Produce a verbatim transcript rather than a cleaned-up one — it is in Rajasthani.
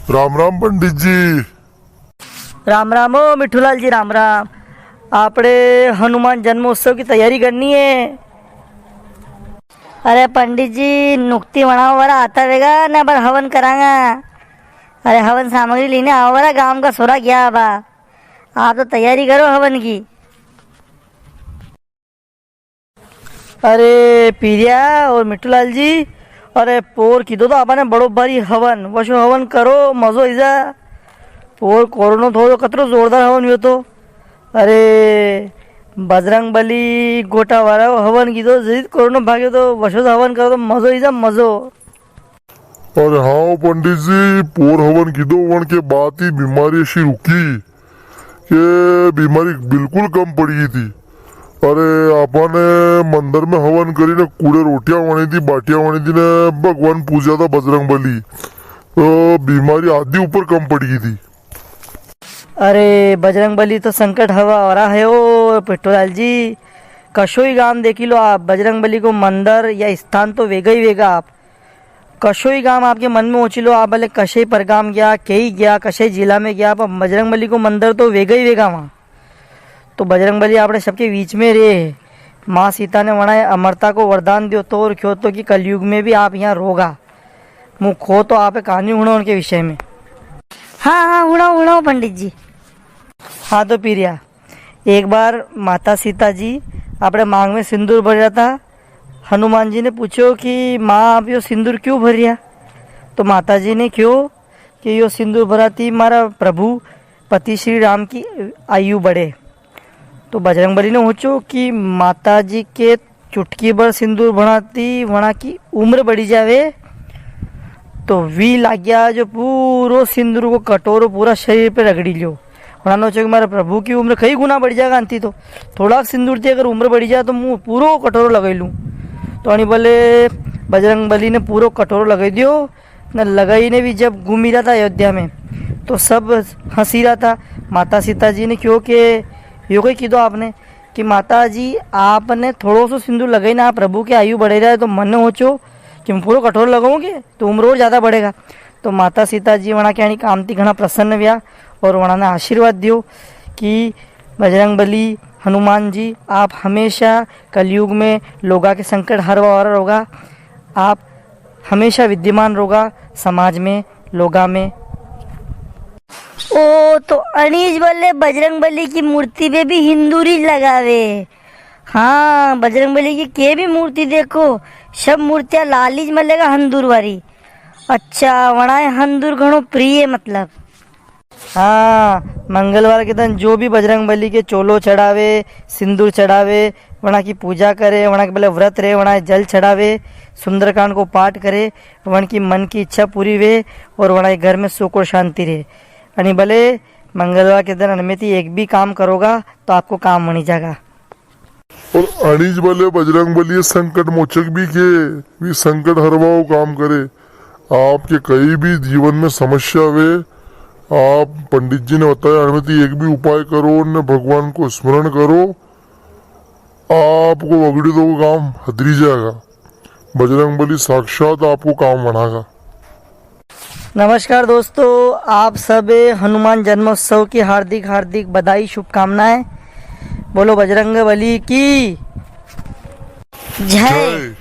राम राम पंडित जी। राम राम ओ मिठूलाल जी, राम राम। आपणे हनुमान जन्मोत्सव की तैयारी करनी है। अरे पंडित जी, नुक्ति वणावा वारा आता वेगा ने, पर हवन करांगा। अरे हवन सामग्री लेने आवा वारा गांव का सोरा गया बा। आप तो तैयारी करो हवन की। अरे पीरिया और मिठूलाल जी, अरे पोर कीधो तो आपणे बड़ो भारी हवन, वशो हवन करो, मजो आई जा। पोर कोरोना थो तो कतरो जोरदार हवन हुयो तो। अरे बजरंग बली गोटा वारा हवन कीधो, जदी कोरोना भाग्यो तो वशो हवन करो तो मजो आई जा, मजो। अरे हाँ पंडित जी, पोर हवन कीधो, वण के बाद ही बीमारी अशी रुकी के बीमारी बिल्कुल कम पड़ी गई थी। अरे आपणे मंदिर में हवन करी ने कूड़े रोटियां वणी थी, बाटियां वणी थी ने भगवान पूजा था बजरंग बली, तो बीमारी आधी ऊपर कम पड़ी गई थी। अरे बजरंग बली तो संकट हरवा वारा है ओ पिठोलाल जी। कशो ही गांव देखी लो आप, बजरंग बली को मंदिर या स्थान तो वेगा ही वेगा आप। कशो ही गांव आपके मन में ओची लो, आप भले कशे ही परगाम गया, कई गया, कशे ही जिला में गया, पर बजरंग बली को मंदिर तो वेगा ही वेगा वहां। तो बजरंग बली आपणे सबके बीच में रे। माँ सीता ने वणाए अमरता को वरदान दियो तो और क्यो तो कि कलयुग में भी आप यहाँ रोगा। मूं को तो आपे कहानी हुणो उनके विषय में। हाँ, हाँ, हुणो, हुणो पंडित जी। हाँ तो पीरिया, एक बार माता सीता जी आपणे मांग में सिंदूर भर रहा था। हनुमान जी ने पूछो कि माँ, आप यो सिंदूर क्यों भर रिया? तो माता जी ने क्यो कि यो सिंदूर भराती मारा प्रभु पति श्री राम की आयु बढ़े। तो बजरंग बली ने सोचो कि माता जी के चुटकी भर सिंदूर भराती वणा की उम्र बढ़ी जावे। तो वी लाग्या जो पूरो सिंदूर को कटोरो पूरा शरीर पे रगड़ी लियो। वणा ने सोचो कि मारे प्रभु की उम्र कई गुना बढ़ी जागा अंती तो। थोड़ा सिंदूर थी अगर उम्र बढ़ी जाए तो मूं पूरो कटोरो लगाई लूं। तो अणी बले बजरंग बली ने पूरो कटोरो लगाई दियो। ने लगाई ने भी जब घूमी रहा था अयोध्या में, तो सब हंसी रहा था। माता सीता जी ने क्यो के यो कई कीधो आपने कि माता जी आपने थोड़ो सो सिंदूर लगाई ने आप प्रभु की आयु बढ़ाई रहा है, तो मने सोचो कि मैं पूरो कटोरो लगाऊंगी तो उम्र और ज्यादा बढ़ेगा। तो माता सीता जी वणा के अणी काम थी घणा प्रसन्न व्या और वणा ने आशीर्वाद दियो कि बजरंग बली, हनुमान जी, आप हमेशा कलयुग में लोगा के संकट हरवा वाला रोगा। आप हमेशा विद्यमान रोगा समाज में, लोगा में। ओ, तो अणीज बले बजरंग बली की मूर्ति पे भी हिंदूरी लगावे। हाँ, बजरंग बली की के भी मूर्ति देखो, सब मूर्तियां लालीज मलेगा हंदूर वारी। अच्छा, वणाए हंदूर घणो प्रिय मतलब। हाँ, मंगलवार के दिन जो भी बजरंग बली के चोलो चढ़ावे, सिंदूर चढ़ावे, वणा की पूजा करे, वणा के बले व्रत रहे, वणा जल चढ़ावे, सुंदरकांड को पाठ करे, वण की मन की इच्छा पूरी वे और वणा के घर में सुख और शांति रहे। अणी बले मंगलवार के दिन अणमें थी एक भी काम करोगा तो आपको काम बनी जागा। और अणीज बले बजरंग बली संकट मोचक भी के, भी संकट हरवाओ काम करे। आपके कई भी जीवन में समस्या वे, आप पंडित जी ने बताया, अणमें थी एक भी उपाय करो ने भगवान को स्मरण करो, आपको वगड़ी दो काम हदरी जाएगा। बजरंग बली साक्षात आपको काम बनागा। नमस्कार दोस्तों, आप सब हनुमान जन्मोत्सव की हार्दिक हार्दिक बधाई, शुभकामनाएं। बोलो बजरंग बली की जय। जय।